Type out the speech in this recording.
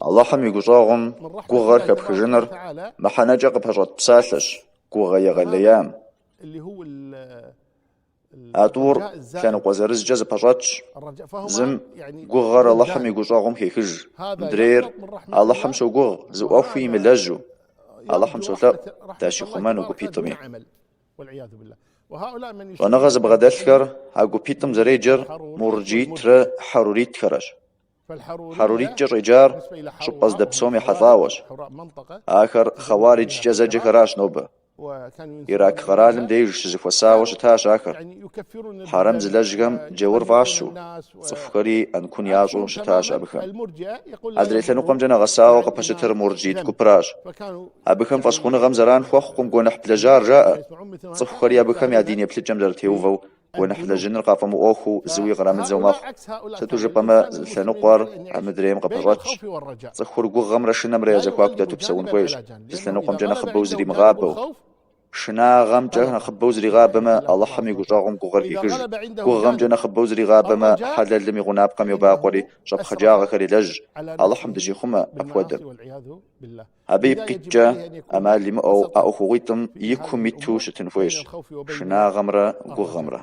Алыхьым и гущӏэгъум гугъэр хэпхыжыныр мыхьэнэкӏэ къыпэщӏэт псалъэщ гугъэ егъэлеям. А тӏур лъэныкъуэ зырызкӏэ зэпэщӏэтщ. Зым гугъэр Алыхьым и гущӏэгъум хехыж, мыдрейр Алыхьым щогугъ зы ӏуэхуи имылэжьу. Алыхьым солъэӏу дащихъумэну гупитӏми. Щӏэныгъэ зыбгъэдэлъхэр а гупитӏым зэреджэр мурджитрэ хьэруритхэрэщ. Хьэруриткӏэ щӏеджар щӏыпӏэ здэпсэум ехьэлӏауэщ. Ахэр хъэуариджкӏэ зэджэхэращ нобэ. Ирак къэралым деж щызэхуэсауэ щытащ ахэр. Хьэрэм зылэжьхэм джаур фӏащу, цӏыхухэри ӏэнкун ящӏу щытащ абыхэм. Адрей лъэныкъуэмкӏэ нэгъэсауэ къыпэщытыр мурджит гупращ. Абыхэм фӏэщхъуныгъэм зэран хуэхъукъым гуэныхь блэжьар, жаӏэ. Цӏыхухэри абыхэм я дин еплъыкӏэм зэрытеувэу Гуэныхь лэжьыныр къафӏэмыӏуэхуу зыуи кърамыдзэу мэхъу. Сыту жыпӏэмэ, зы лъэныкъуэр мыдрейм къыпэщӏэтщ. Цӏыхур гугъэмрэ шынэмрэ я зэхуаку дэту псэун хуейщ, зы лъэныкъуэмкӏэ нэхъыбэу зримыгъабэу. Шынагъэмкӏэ нэхъыбэу зригъабэмэ, Алыхьым и гущӏэгъум гугъэр хехыж. Гугъэмкӏэ нэхъыбэу зригъабэмэ, хьэлэлым и гъунапкъэм йобакъуэри, щӏэпхъаджагъэхэр елэжь. Алыхьым дыщихъумэ апхуэдэм. Абы ипкъ иткӏэ, ӏэмал имыӏэу а ӏуэхугъуитӏым и кум иту щытын хуейщ, шынагъэмрэ гугъэмрэ.